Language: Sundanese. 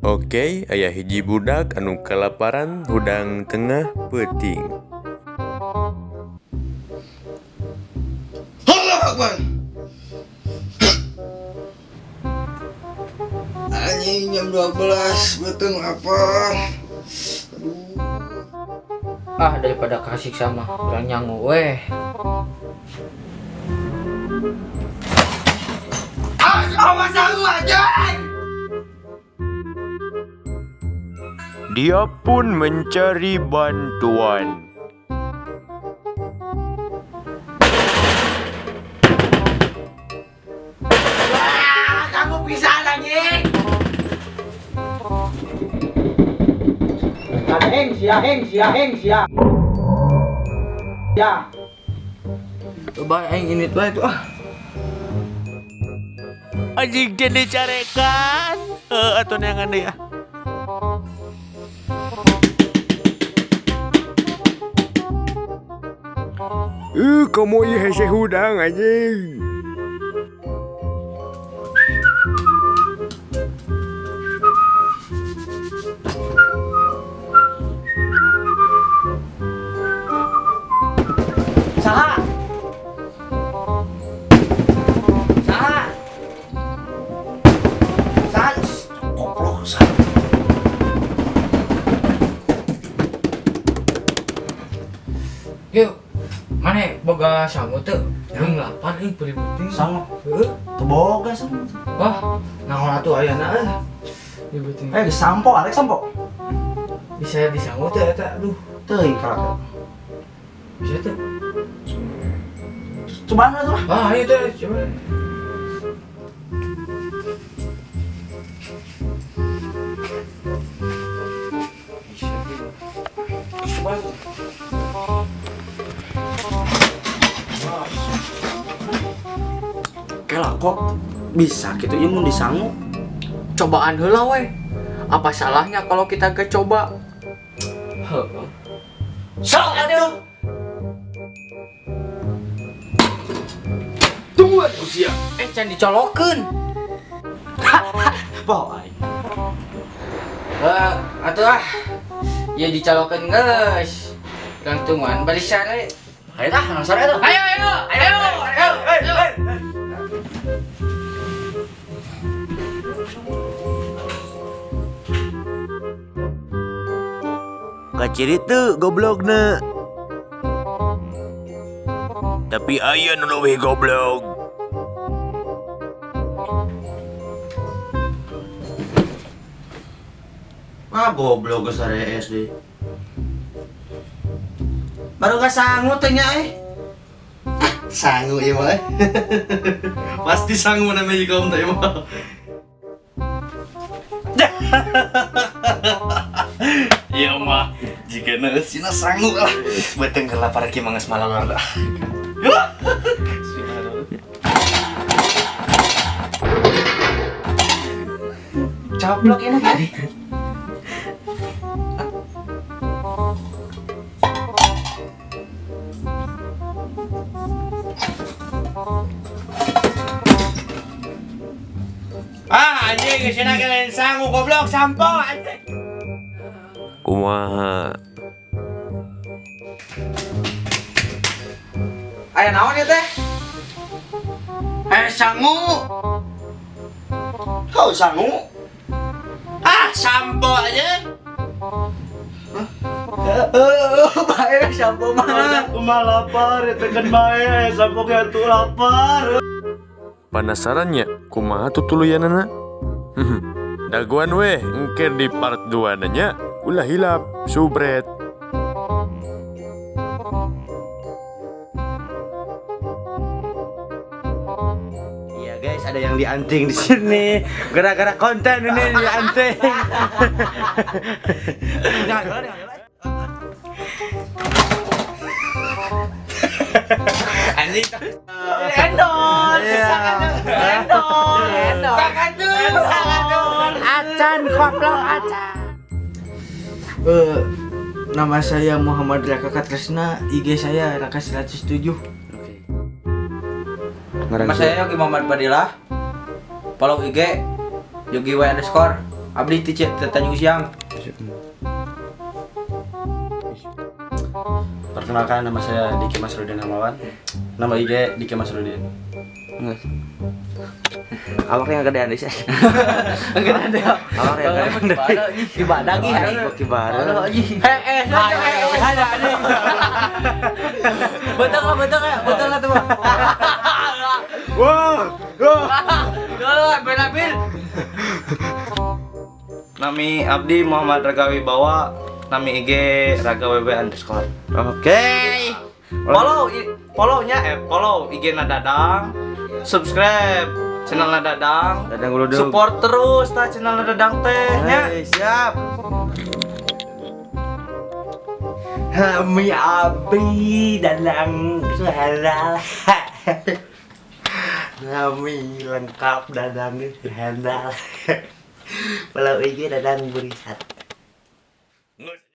Oke, aya hiji budak anu kalaparan hudang tengah peuting. Allah Akbar. Anjing jam 12 beuteung lapar. Aduh. Ah, daripada kasih sama urang nyangu weh. Ah, awas aku aja. Dia pun mencari bantuan. Wah, kamu bisa anjing. Heng sia, heng sia, heng sia. Ya. Coba aing ini tuh itu ah. Anjing jadi carekan. Atau neangan deui ah. Kamu ieu hese hudang anjing. Saha? Saha? Saha? Goblok saha. Yuk, mana boga sangu teu? Aing lapar euy beri penting. Sangu. Heuh. Teu boga sangu. Wah, naon atuh ayana euy. Ieu penting. Sampo, arek sampo. Bisa disangu teu eta? Aduh, teuing kalak. Bisa teu? Cobaan atuh lah. Ah, ayo teh, coba. Bisa teu. Coba. Kela kok bisa gitu ieu mun disangu. Cobaan heula we. Apa salahnya kalau kita gak coba? Heeh. Sok atuh. Tungguan usia. Can dicolokeun. Poh aing. Atuh ah. Ya dicolokeun geus. Urang tungguan bari sare. Ayo tah, urang sare atuh. Ayo, ayo, ayo, ayo, ayo. Kaciri teu goblogna. Tapi aya nu leuwih goblok. Ah, goblok geus sare SD. Baru gak sangu teh nya eh. Ah, sangu ieu mah. Pasti sangu namanya kaum teh mah. Iya mah, jika sina sangu lah. Beuteung keur lapar ki mah geus malalor dah. Coplok ini tadi. Ah, anjing sina kalian sangu goblok sampo anjing. Kumaha? Aya naon ieu teh? Sangu. Kau sangu? Ah, sampo aja. Bae sampo mah. Aku mah lapar, ya tekan bae, sampo ge atuh lapar. Penasarannya kumaha tutuluyanana? Daguan weh, engke di part 2 nanya, ulah hilap, subret. Iya guys, ada yang dianting di sini. Gara-gara konten ini dianting. Anjing. Endorse. Endorse. Endorse. Acan koplok acan. Nama saya Muhammad Raka Katresna, IG saya Raka 107. Oke. Nama saya Yogi Muhammad Fadilah. Follow IG Yogi W underscore. Abdi ti Tanjung Siang. Perkenalkan, nama saya Diki Masrudin Hermawan. Nama IG Diki Masrudin. Awaknya gedean deui. Gedean deui. Awaknya gedean deui. Ibadah lagi. Ibadah. Eh, ada ada. Betul lah, betul ya, betul lah tuh. Wah. Wah. Bela bil. Nami Abdi Muhammad Ragawi Bawa, nami IG RagaWB underscore. Oke. Follow follow-nya follow IG na Dadang, subscribe channel na Dadang, Dadang Guludug. Support terus ta channel na Dadang teh nya. Hey, siap. Kami Abi Dadang Suhandal. Kami lengkap Dadang Suhandal. Follow IG Dadang Burisat.